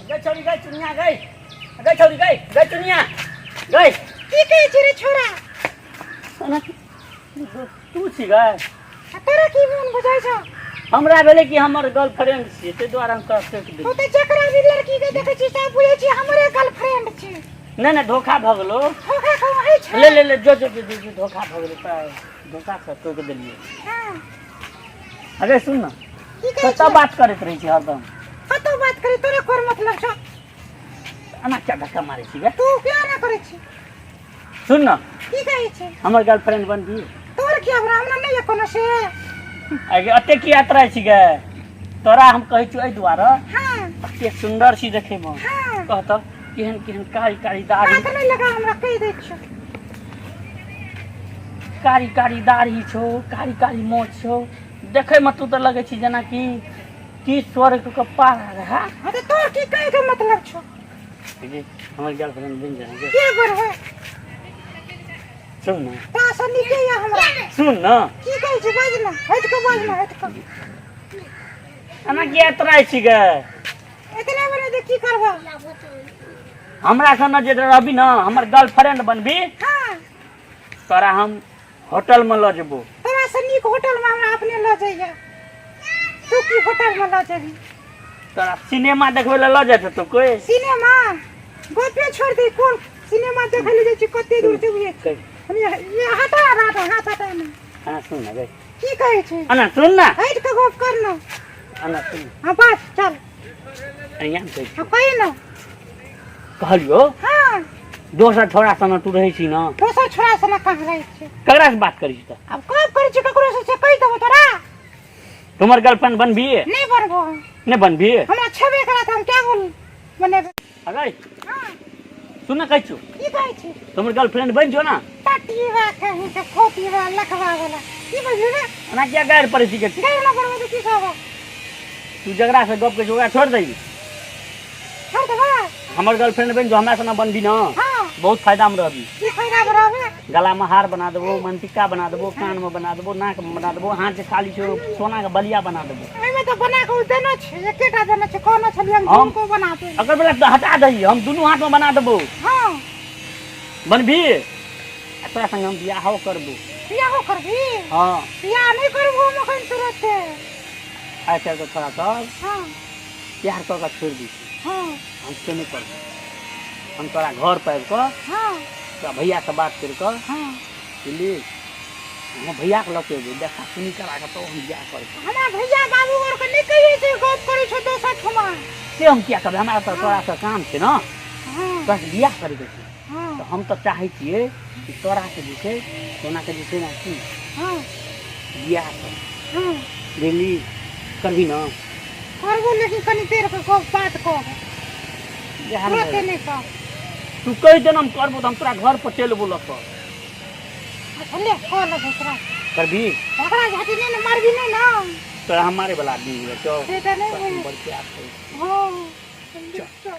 गई छोरी गई चुनिया गई गई छोरी गई गई चुनिया गई। की कहै छी रे छोरा? एना तू छी गई? आ तोरा की मोन बुझाइ छौ? हमरा भेलै कि हमर गर्लफ्रेंड छियै, ताहि दुआरे हम तोरा टोकि तू देलियै। तऽ जकरा भी लड़की के देखै छी सब बुझै छी हमरे गर्लफ्रेंड छी। नहि नहि, धोखा भऽ गेलो। धोखा कहै छै? ले ले ले, जो जो जो जो, जो, धोखा भऽ गेलै, तोरा धोखा से टोकि देलियै। हाँ। अरे सुन ने। की कहै कतऽ छी? बात करैत रहै छी हरदम? कतौ बात करी, तोरा कोन मतलब छौ? एना क्या धक्का मारै छी गे? तू किया ना करै छी? सुन ने। की कहै छी? हमर गर्लफ्रेंड बनबी? तोर की? हमरा हमरा नहि यऽ कोनो से। आगे एते किया तराइ छी गे? तोरा हम कहै छियौ एहि दुआरे, एते सुन्दर छी देखैमे। कह तऽ, केहन केहन कारी कारी दाढ़ी। हाथ नहि लगा हमरा, कहि दै छियौ। कारी कारी दाढ़ी छौ, कारी कारी मोछ छौ, देखैमे तू तऽ लगै छी जेनाकि की स्वर्ग के पारा रहै। हाँ, तऽ तोर की कहै के मतलब छौ? जी, हमर गर्लफ्रेंड बनि जाएंगे। के बनबै? सुन ने। तासँ नीके यऽ हमरा। सुन ने। की कहै छी? बाज ने, हटि कऽ बाज ने, हटि कऽ। एना किया तराइ छी गे? एतने बने तऽ की करबह? हमरा संग जे रहबी ने, हमर गर्लफ्रेंड बनबी, तोरा हम होटल में लऽ जेबो। तोरा से नीक होटल में हमरा अपने लऽ जइहे, तू की होटल में लऽ जेबही? तोरा सिनेमा देखबै लए लऽ जाइत हेतौ कोइ? सिनेमा गपे छोड़ दे, कोन सिनेमा देखै लए जाइ छी? कते दूर से बुझै कहि। ये हटा हाथ, हाथ हटा ने। एना सुन ने गे। की कहै छी? एना सुन ने। हटि कऽ गप कर ने। एना सुन। हाँ, बात चल। एना कहै छी। हाँ, कही ने। कहलियो। दोसर छोड़ा सन तू रहै छी ने? दोसर छोड़ा सन कहाँ रहै छी? ककरा से बात करै छी तऽ? आब कब करै छी ककरो से, से कहि देबो तोरा। तुमर गर्लफ्रेंड बनबी? नहीं बनबो हम। नहीं बनबी? हमरा छेबे करा तऽ हम क्या बोल बनेबै? अरे सुन ने, कहै छियौ। की कहै छी? तुमर गर्लफ्रेंड बनि जो ना। टटीवा कहीं के खोतीवा लखवा वाला की बजली रे? एना किया गारि पड़ै छी के? गारि ना पड़बै तऽ की कहबो? तू जकरा से गप करै छी ओकरा छोड़ि दही। छोड़ देबा। हमर गर्लफ्रेंड बनि जो, हमरा से ना बनबी ना, बहुत फायदा में रहबी। की फायदा में रहबे? गला में हार बना देबो, मनटिक्का बना देबो, कान में बना देबो, नाक में बना देबो, हाथ के खाली छौ सोना के बलिया बना देबो। एहिमे तऽ बना कऽ देने छै, एकेटा देने छै, कहने छलियै हम हम झुमको बना दे। अगर बला तऽ हटा दही, हम दुनू हाथ में बना देबो। बनबी? आ तोरा संग हम बियाहो करबो। बियाहो करबी? हाँ। बियाह नहि करबो हम एखन तुरते। आइ काल्हि के छोड़ा सब प्यार कऽ कऽ छोड़ि दै छै। हम से नहि करबो। हम तोरा घर पर आबि कऽ तोरा भैया से बात करि कऽ, बुझली, हम भैया के लऽ के एबै, देखा सुनी करा कऽ तो हम बियाह करबै। हमरा भैया बाबू आर के नहि कहियै जे गप करै छौ दोसर ठुमा। से हम किया करबै? हमरा तऽ तोरा से काम छै ने। तोरा से बियाह करैके छै। तऽ हम तऽ चाहै छियै कि तोरा से जे छै सोना के जे छै ने की बियाह कर। बुझली, करबी ने? करबो, लेकिन कनी देर के गप बात कर। बियाह नहि तुरते नहि कर। तू कहि देना हम करबो तऽ हम तोरा घर पर चलि अयबो लऽ कऽ। अच्छा, ले कऽ लेबो तोरा। करबी? झगड़ा झाटी नहि ने, मारबी नहि ने? तोरा हम मारे वाला आदमी मिले चल। से तऽ नहि तोरा हम बुझै। बड़ प्यार करै छी। हाँ, चल।